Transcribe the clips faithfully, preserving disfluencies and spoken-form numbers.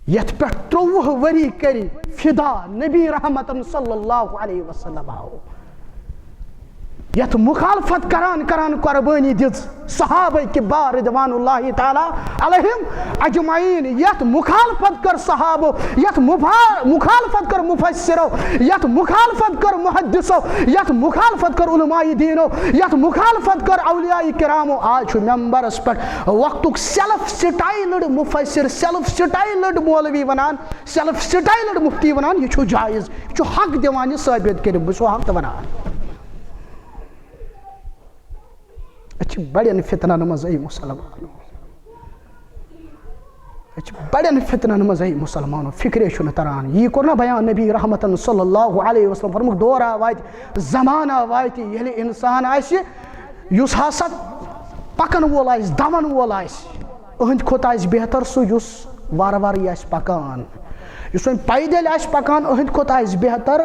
یتھ پٮ۪ٹھ ترٛۆوُہ ؤری کٔرۍ فدا نبی رحمتن صلی اللہ علیہ وسلم آو۔ یتھ مخالفت کران کران قربٲنی دِژ صحابہ کبار رضوان اللہ تعالیٰ علیہم اجمعین۔ یتھ مخالفت کٔر صحابو، یتھ مفا-، مخالفت کٔر مفسرو، یتھ مخالفت کٔر محدثو، یتھ مخالفت کٔر علماء دینو، یتھ مخالفت کٔر اولیاء کرامو۔ آز چھُ ممبرس پٮ۪ٹھ وقتُک سیلف سٹائلڈ مفسر، سیلف سٹائلڈ مولوی ونان، سیلف سٹائلڈ مفتی ونان، یہِ چھُ جائز، یہِ چھُ حق دِوان، یہِ ثٲبت کٔرِو، بہٕ چھُسو حق ونان۔ أسۍ چھِ بڑٮ۪ن فتنن منٛز، اے مسلمانو۔ أسۍ چھِ بڑٮ۪ن فتنن منٛز، اے مسلمانو۔ فکرے چھُنہٕ تران۔ یی کوٚر نہ بیان نبی رحمتن صلی اللہ علیہ وسلم، فرمووُکھ، دور آ واتہِ، زمانہ واتہِ، ییٚلہِ انسان آسہِ، یُس ہسا پکن وول آسہِ، دون وول آسہِ، أہنٛدِ کھۄتہٕ آسہِ بہتر سُہ، یُس وارٕ وارٕ آسہِ پکان۔ یُس وۄنۍ پیدل آسہِ پکان، أہنٛدِ کھۄتہٕ آسہِ بہتر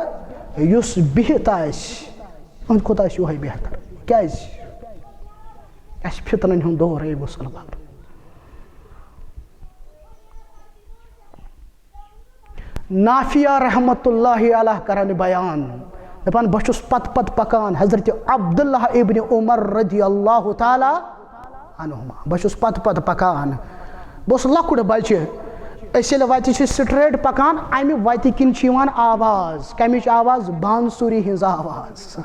یُس بِہِتھ آسہِ۔ أہنٛدِ کھۄتہٕ آسہِ یِہوٚے بہتر۔ کیٛازِ؟ اَسہِ فتنن ہُنٛد دور، اے مسلمان۔ نافیہ رحمتہ اللہ علیہ کران بیان، دپان، بہٕ چھُس پتہٕ پتہٕ پکان حضرت عبداللہ ابن عمر رضی اللہ تعالیٰ عنہما۔ بہٕ چھُس پتہٕ پتہٕ پکان۔ بہٕ اوسُس لۄکُٹ بچہِ۔ أسۍ ییٚلہِ وتہِ چھِ straight پکان، امہِ وتہِ کِنۍ چھِ یِوان آواز۔ کمِچ آواز؟ بانسُری ہٕنٛز آواز۔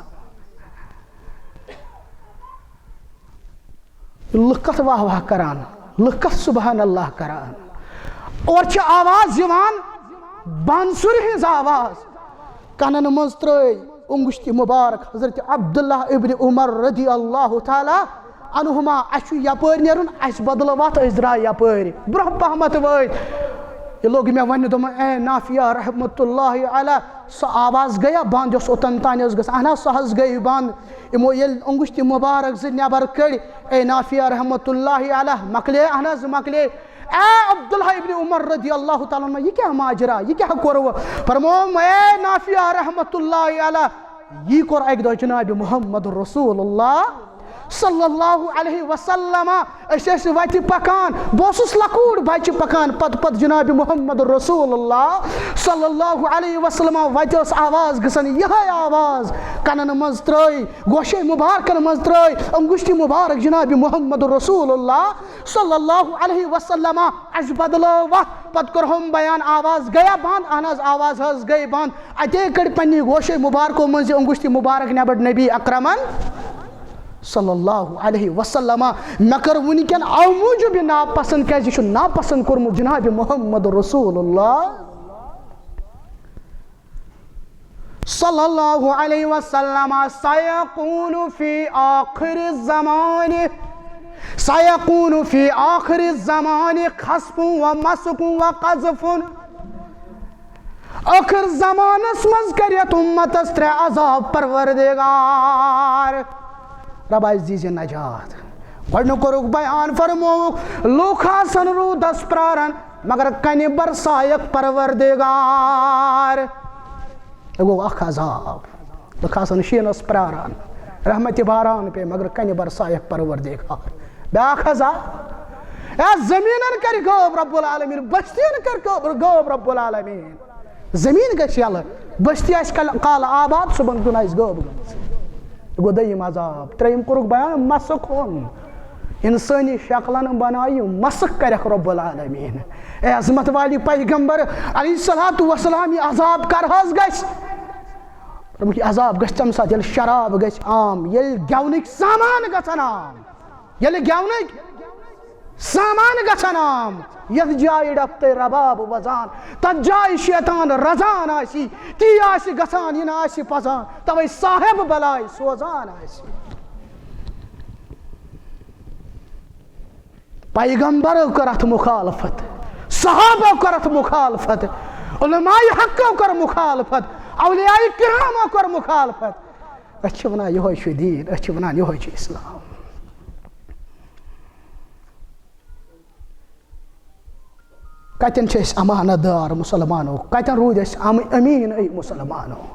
لُکھ کتھ واہ واہ کران، لُکھ کتھ سبحان اللہ کران۔ اورٕ چھِ آواز یِوان، بانسُرِ ہٕنٛز آواز۔ کنن منٛز ترٲے انگشتی مبارک حضرت عبداللہ ابن عمر رضی اللہ تعالیٰ عنہما۔ اسہِ چھُ یپٲرۍ نیرُن، اسہِ بدلٲو وتھ، أسۍ درٛاے یپٲرۍ۔ برونٛہہ پہمتھ وٲتۍ۔ یہِ لوٚگ مےٚ وننہِ، دوٚپُن، اے نافیہ رحمتہ اللہ علیہ، سۄ آواز گٔیا بنٛد یۄس اوٚتن تانۍ ٲس گژھان؟ اہن حظ، سۄ حظ گٔے بنٛد۔ یِمو ییٚلہِ انگشتی مبارک زٕ نٮ۪بر کٔڑۍ، اے نافیہ رحمتہ اللہ علیہ، مۄکلے؟ اہن حظ مۄکلے۔ اے عبداللہ ابن عمر رضی اللہ تعالیٰ عنہ، یہِ کیٛاہ ماجرا، یہِ کیٛاہ کوٚروٕ؟ فرمووُم، اے نافیہ رحمتہ اللہ علیہ، یی کوٚر اکہِ دۄہ جناب محمد رسول اللہ صلی اللہ علیہ وسلم۔ أسۍ ٲسۍ وتہِ پکان، بہٕ اوسُس لۄکُٹ بچہِ پکان پتہٕ پتہٕ جناب محمد رسول اللہ صلی اللہ علیہ وسلم۔ وتہِ ٲس آواز گژھان، یِہے آواز کنن منٛز ترٲے، گوشے مبارکن منٛز ترٲے انگشتی مبارک جناب محمد رسول اللہ صلی اللہ علیہ وسلم۔ اسہِ بدلٲو وتھ، پتہٕ کوٚرہوم بیان، آواز گٔیا بنٛد؟ اہن حظ، آواز حظ گٔے بنٛد۔ اتے کٔڑۍ پننہِ گوشے مبارکو منٛز یہِ انگشتی مبارک نٮ۪بر نبی اکرمن صلی اللہ علیہ وسلم۔ مےٚ کٔر وٕنکٮ۪ن او موٗجوٗب یہِ ناپسند، کیازِ یہِ چھُ ناپسند کوٚرمُت جناب محمد رسول اللہ صلی اللہ علیہ وسلم۔ سیکون فی آخر الزمان، سیکون فی آخر الزمان خسف و مسخ و قذف۔ ٲخر زمانس منٛز کرِ یتھ امتس ترٛےٚ عذاب پروردگار۔ رب آسہِ دیٖزِ نجات۔ گۄڈٕنیُک کوٚرُکھ بیان، فرمووُکھ، لوٗکھ آسن روٗدس پراران، مگر کنہِ برسایکھ پروردگار۔ یہِ گوٚو اکھ عذاب۔ لُکھ آسن شیٖنس پراران، رحمتِ باران پیٚیہِ، مگر کنہِ برسایکھ پروردگار۔ بیٛاکھ عذاب۔ اے زمیٖنن کرِ غٲب رب العالمین، بستین کرِ غٲب، غٲب رب العالمین۔ زمیٖن گژھِ یَلہٕ، بستی آسہِ کل-، کالہٕ آباد، صُبحن کیُن آسہِ غٲب گٔمٕژ۔ یہِ گوٚو دوٚیِم عذاب۔ ترٛیٚیِم کوٚرُکھ بیان مسخ ہُنٛد۔ اِنسٲنی شکلن بنایہِ مسخ، کرٮ۪کھ رب العالمین۔ اے عظمت والی پیغمبر علیہ الصلوۃ والسلام، یہِ عذاب کر حظ گژھِ؟ دوٚپُکھ، یہِ عذاب گژھِ تَمہِ ساتہٕ، ییٚلہِ شراب گژھِ عام، ییٚلہِ گٮ۪ونٕکۍ سامان گژھن عام۔ ییٚلہِ گٮ۪ونٕکۍ سامان گژھن عام، یتھ جایہِ ڈپھ تہٕ رباب وزان، تتھ جایہِ شیطان رزان آسی، تی آسہِ گژھان، یہِ نہٕ آسہِ پزان، توے صاحب بلاے سوزان آسہِ۔ پیغمبرو کٔر اتھ مخالفت، صحابو کٔر اتھ مخالفت، علماء حقو کٔر مخالفت، اولیاء کرامو کٔر مخالفت۔ أسۍ چھِ ونان یِہوٚے چھُ دیٖن، أسۍ چھِ ونان یِہوٚے چھُ اسلام۔ کتٮ۪ن چھِ أسۍ امانت دار مسلمانو؟ کتٮ۪ن روٗدۍ أسۍ ام-، أمیٖن أے مسلمانو؟